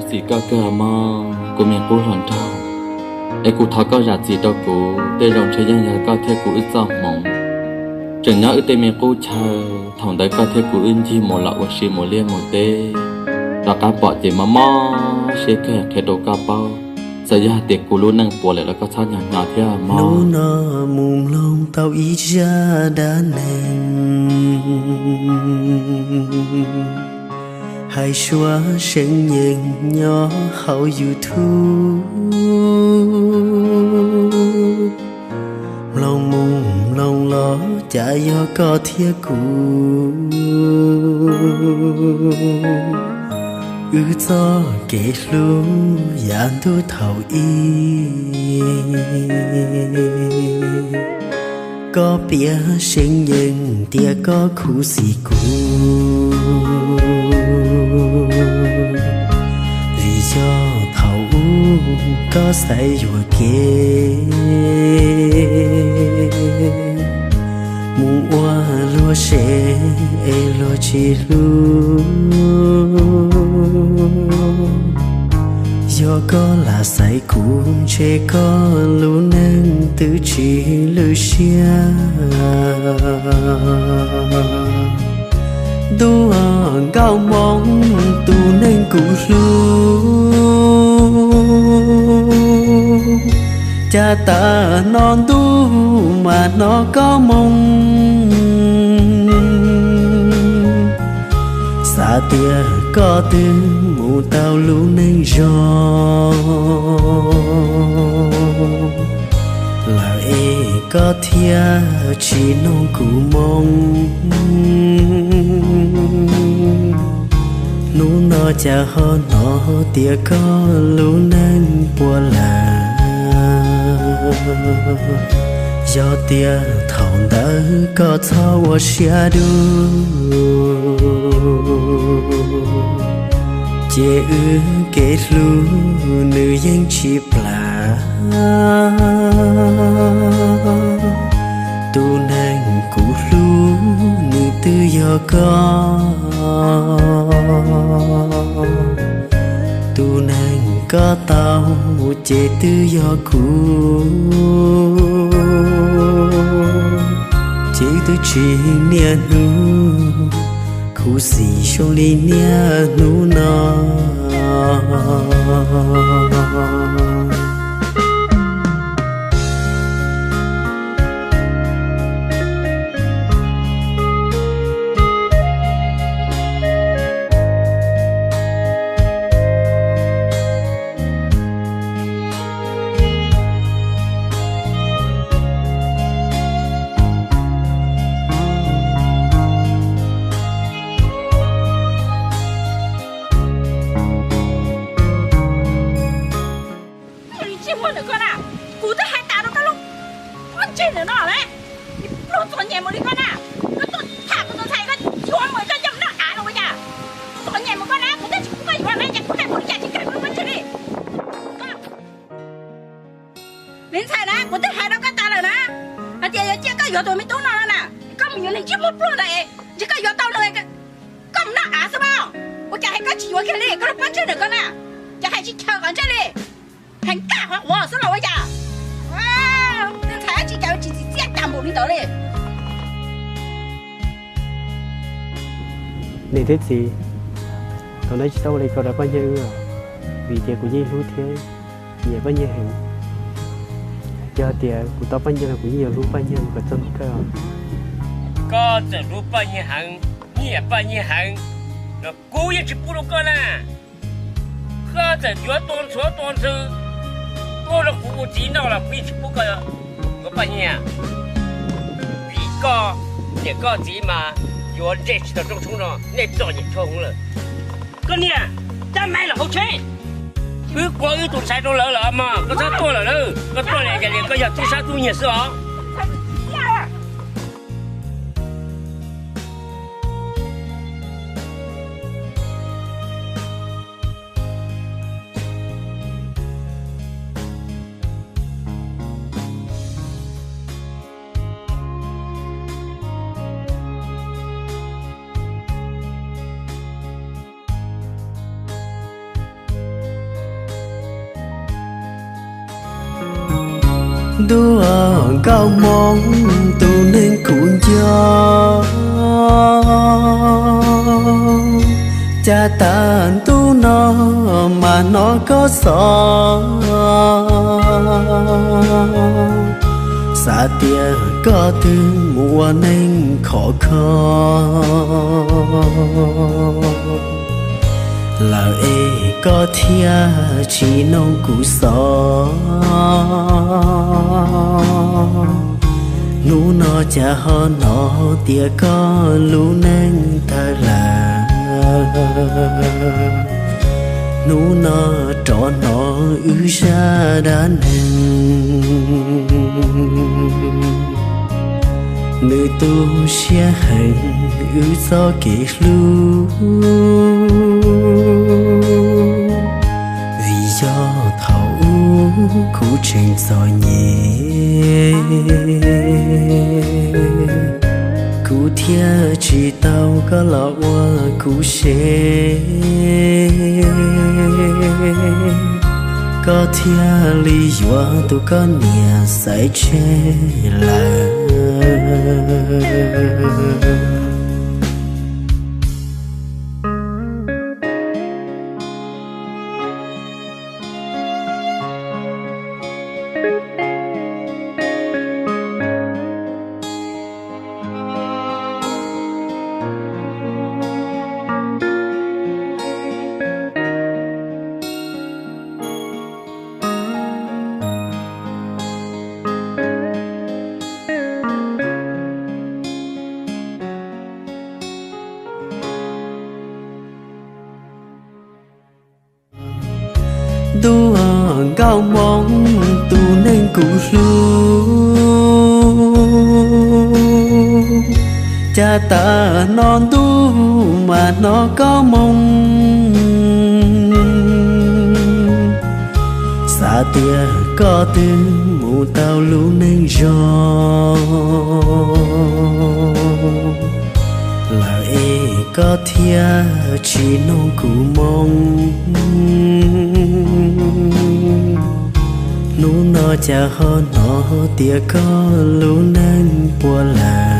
Txim koj kawg mog, kuv me qub hluas nraug, es kuv thov koj zam txim rau kuv. Tej zaum ntshe yeej yog koj thiab kuv wb txoj hmoov, tseem nyob wb tej me qub chaw. Thaum ntawd koj thiab kuv wb ncig mus los ua si mus liaj mus teb, rov qab pom ces mob mob siab kawg qhia rau koj paub. Txawm yog hais tias kuv lub neej puas lawm los koj txhob hnyo hnyo thiab mog. Hnub no mus mloog tau ib zaj dab neeg hais suav seev yees nyob hauv YouTube. Mloog mus mloog los cas yog koj thiab kuv, wb txoj kev hlub yav ntuj thaum ub. Koj piav seev yees tias koj khuv xim kuv, vim yog thaum ub koj xaiv yuam kev mus ua luag sev es luag tsis hlub. Yog koj lam xaiv kuv ntshe koj lub neej twb tsis lwj siab. Ntuj nkauj Hmoob tus neeg kuv hlub, cas tas no ntuj mas hnov koj moo xav tias koj twb mus tau lub neej zoo lawm es koj thiaj tsis noog kuv moo. Hnub no cas ho hnov tias koj lub neej puas lawm. Yog tias thaum ntawd koj txhob ua siab dub, ces wb kev hlub nws yeej tsis plam. Tus neeg kuv hlub nws twb yog koj, tus neeg koj tau ces twb yog kuv, ces twb tsis niaj hnub khuv xim zoo li niaj hnub no. Ntsej muag ntawm koj na, kuv twb hais tas rau koj lub pob ntseg ntawm no lawm, pluag txom nyem mus li koj na, koj tuaj tham kuv tus ntxhais koj yuav mus koj coj mus noj av los ua cas? Txom nyem mus koj na, kuv twb tsis pub koj yuav na, ces kuv hais ua li cas tsis kawg kuv lub pob ntseg li. Me ntxhais na, kuv twb hais rau koj tas lawm na, hais tias yog cia koj yuav tus me tub no no na, koj mus yuav niag ntsej muag pluag ntawd, ntshe koj yuav tau nws, koj mus noj av xwb mas. Ua cas hais koj tsis yuav kiag li, koj lub pob ntseg ntawm koj na, ces hais tsis chaw qhov ntsej li, hais nkaj qhov quav xwb los ua cas? Me ntxhais tsis cas tsis txim txiaj cas npaum li ntawd li. Niam thiab txiv, thaum no tsis tau ua li ko rau poj niam wb, vim tias kuv yeej hlub thiab nyiam poj niam heev. Yog tias kuv tau poj niam los kuv yeej yuav hlub poj niam kom txog hnub kawg. Koj txawm hlub poj niam heev, nyiam poj niam heev los kuv yeej tsis pub rau koj na. Koj txawm yuav tua ntxhuav tua ntxhw tuaj rau kuv ua txiv noj los kuv yeej tsis pub koj yuav poj niam. Vim koj niam koj txiv mas yuav ntsej tsis tau rooj tshoob no, nej txom nyem dhau hwv lawm. Koj niam, cab maiv los hauv tsheb. Wb kuav wb tus ntxhais rau lawv lawm mog, koj txhob tuaj lawm na. Koj tuaj li cas li koj yog tub sab tub nyiag xwb os. Ntuj nkauj hmoob tus neeg kuv nco, cas tas ntuj no mas hnov koj xov. Xav tias koj twb mus ua neej khov kho lawm es koj thiaj tsis noog kuv xov. Hnub no cas ho hnov tias koj lub neej tawg lawm. Hnub no rov hnov wb zaj dab neeg, nws tu siab heev wb txoj kev hlub. Vim yog thaum ub kuv tseem txom nyem, kuv thiaj tsis tau koj los ua kuv sev, koj thiaj li yuav tus koj niam xaiv tseg lawm. Ntuj nkauj hmoob tus neeg kuv hlub, cas tas no ntuj mas hnov koj moo. Xav tias koj twb mus tau lub neej zoo lawm es koj thiaj tsis noog kuv moo. Hnub no cas ho hnov tias koj lub neej puas lawm.